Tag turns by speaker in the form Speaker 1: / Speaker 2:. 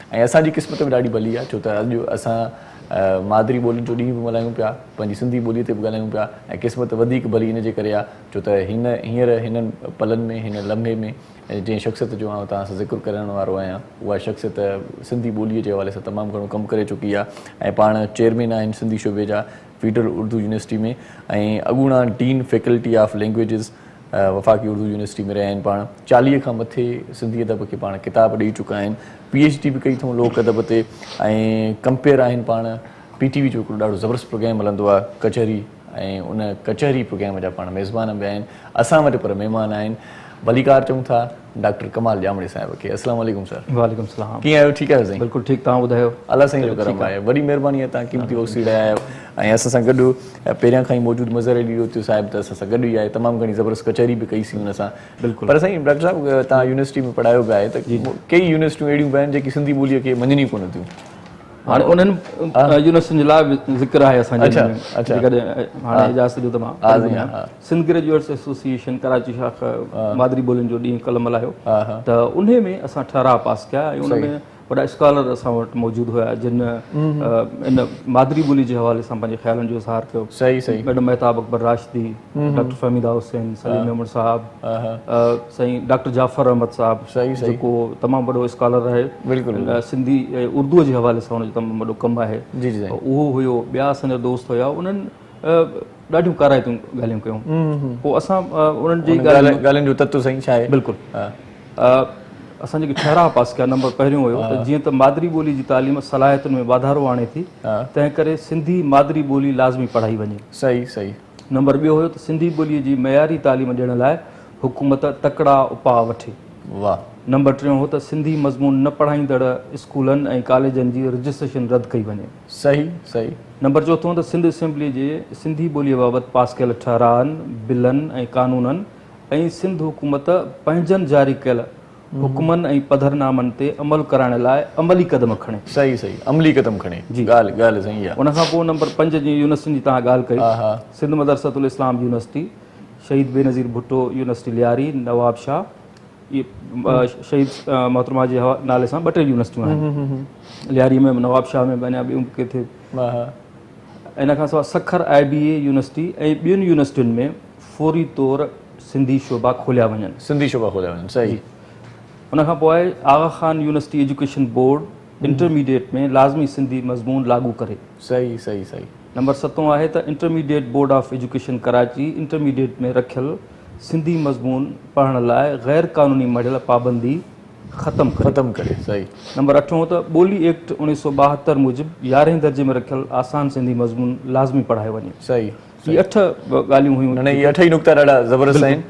Speaker 1: ۽ اسان جي قسمت به ڏاڍي ڀلي آهي ڇو ته اڄ اسان مادري ٻولين جو ڏينهن به ملهايون پيا، پنهنجي سنڌي ٻوليء تي به ڳالهايون پيا ۽ قسمت وڌيڪ ڀلي ان جي ڪري آهي ڇو ته هن هينئر هنن پلن ۾ هن لمحي ۾ جنهن شخصيت جو آئون توهان سان ذڪر ڪرڻ وارو آهيان اها شخصيت سنڌي ٻوليء جي حوالي سان تمام گهڻو ڪم ڪري چڪي آهي ۽ پاڻ چيئرمين آهن سنڌي شعبي جا فيڊرل اردو يونيورسٽي ۾ ۽ اڳوڻا ڊين فيڪلٽي آف لينگويجز وفاقي اردو يونيورسٽي ۾ رهيا آهن. پاڻ 40 کان مٿي سنڌي ادب کي پاڻ ڪتاب ڏئي چڪا آهن. پي ايڇ ڊي به ڪئي اٿئون لوڪ ادب تي ۽ ڪمپيئر آهن پاڻ. پي ٽي وي جو هڪڙو ڏاڍو زبردست پروگرام هلندو آهي ڪچهري ۽ ان ڪچهري پروگرام جا پاڻ ميزبان به آهن. اسان وٽ پر مهمان آهن. ڀليڪار چئون ٿا ڊاڪٽر ڪمال ڄامڙي صاحب کي. السلام عليڪم سر.
Speaker 2: وعليڪم السلام.
Speaker 1: ڪيئن آهيو ٺيڪ آهيو سائين؟
Speaker 2: بلڪل ٺيڪ توهان ٻڌايو؟
Speaker 1: الله سائين جو ڪرم آهي. وڏي مهرباني آهي توهان قيمتي وقت سيڙائي آيا آهيو ۽ اسان سان گڏ پهريان کان ئي موجود مظهر علي ڏوٿيو صاحب ته اسان سان گڏ ئي آهي تمام گهڻي زبردست ڪچهري به ڪئي سين ان سان.
Speaker 2: بلڪل.
Speaker 1: پر سائين ڊاڪٽر صاحب توهان يونيورسٽي ۾ پڙهايو به آهي ته ڪيئي يونيورسٽيون اهڙيون به آهن جيڪي سنڌي ٻوليء کي مڃين ئي ڪونه ٿيون.
Speaker 2: هاڻي انهن يونيورسٽين جي لاء به ذڪر آهي اسان جي ان ۾ جيڪڏهن هاڻي اجازت ڏيو ته مان پڙهي ٻڌايان. سنڌ گريجوئيٽس ايسوسيئيشن ڪراچي شاخ مادري ٻولين جو ڏينهن ڪلهه ملهايو ته انهي ۾ اسان ٺهراء پاس ڪيا ۽ ان ۾ وڏا اسڪالر اسان وٽ موجود هيا جن ان مادري ٻولي جي حوالي سان پنهنجي خيالن جو اظهار ڪيو. ميڊم مهتاب اڪبر راشدي، ڊاڪٽر فهميده حسين، سليم ميمڻ صاحب، سائين ڊاڪٽر جعفر احمد صاحب جيڪو تمام وڏو اسڪالر آهي سنڌي ۽ اردو جي حوالي سان ان جو تمام وڏو ڪم آهي اهو هيو. ٻيا اسان جا دوست هيا انهن ڏاڍيون ڪارائتيون ڳالهيون ڪيون. پوء اسان انهن جي
Speaker 1: ڳالهين جو تت سائين ڇا آهي؟
Speaker 2: بلڪل اسان جيڪي ٺهراء پاس ڪيا نمبر پهريون هيو ته جيئن ته مادري ٻولي جي تعليم صلاحيتن ۾ واڌارو آڻي ٿي تنهن ڪري سنڌي مادري ٻولي لازمي پڙهائي وڃي.
Speaker 1: صحيح صحيح.
Speaker 2: نمبر ٻيو هيو ته سنڌي ٻولي جي معياري تعليم ڏيڻ لاء حڪومت تڪڙا اپاء وٺي.
Speaker 1: واھ.
Speaker 2: نمبر ٽيون هو ته سنڌي مضمون نه پڙهائيندڙ اسڪولن ۽ ڪاليجن جي رجسٽريشن رد ڪئي وڃي.
Speaker 1: صحيح صحيح.
Speaker 2: نمبر چوٿون ته سنڌ اسيمبلي جي سنڌي ٻوليء بابت پاس ڪيل ٺهرائن، بلن ۽ قانونن ۽ سنڌ حڪومت پنهنجن جاري ڪيل حڪمن ۽ پڌرنامن تي عمل ڪرائڻ لاء عملي قدم کڻي.
Speaker 1: صحيح صحيح عملي قدم کڻي.
Speaker 2: جي.
Speaker 1: ڳالهه ڳالهه صحيح آ.
Speaker 2: ان کان پوء نمبر 5 جي يونيورسٽين جي توهان ڳالهه ڪئي. سنڌ مدرسة الاسلام يونيورسٽي، شهيد بينظير ڀٽو يونيورسٽي لياري، نواب شاهه، اهي شهيد محترمه جي نالي سان ٻه ٽي يونيورسٽيون آهن. لياري ۾ به نواب شاهه ۾ به اڃا ٻيون به ڪٿي. ان کان سواء سکر آء بي اي يونيورسٽي ۽ ٻين يونيورسٽين ۾ فوري طور سنڌي شعبا کوليا وڃن.
Speaker 1: سنڌي شعبا کوليا وڃن صحيح.
Speaker 2: ان کان پوء Aga Khan university education board intermediate ۾ لازمي سنڌي مضمون لاڳو ڪري.
Speaker 1: صحيح صحيح صحيح.
Speaker 2: نمبر ستون آهي ته intermediate board of education Karachi intermediate ۾ رکيل سنڌي مضمون پڙهڻ لاء غير قانوني مڙهيل پابندي ختم ڪري.
Speaker 1: ختم ڪري صحيح.
Speaker 2: نمبر اٺون ته ٻولي ايڪٽ 1972 موجب يارهين درجي ۾ رکيل آسان سنڌي مضمون لازمي پڙهايو وڃي.
Speaker 1: صحيح.
Speaker 2: هي اٺ ڳالهيون هيون.
Speaker 1: نه نه هي اٺ ئي نقطا ڏاڍا زبردست آهن.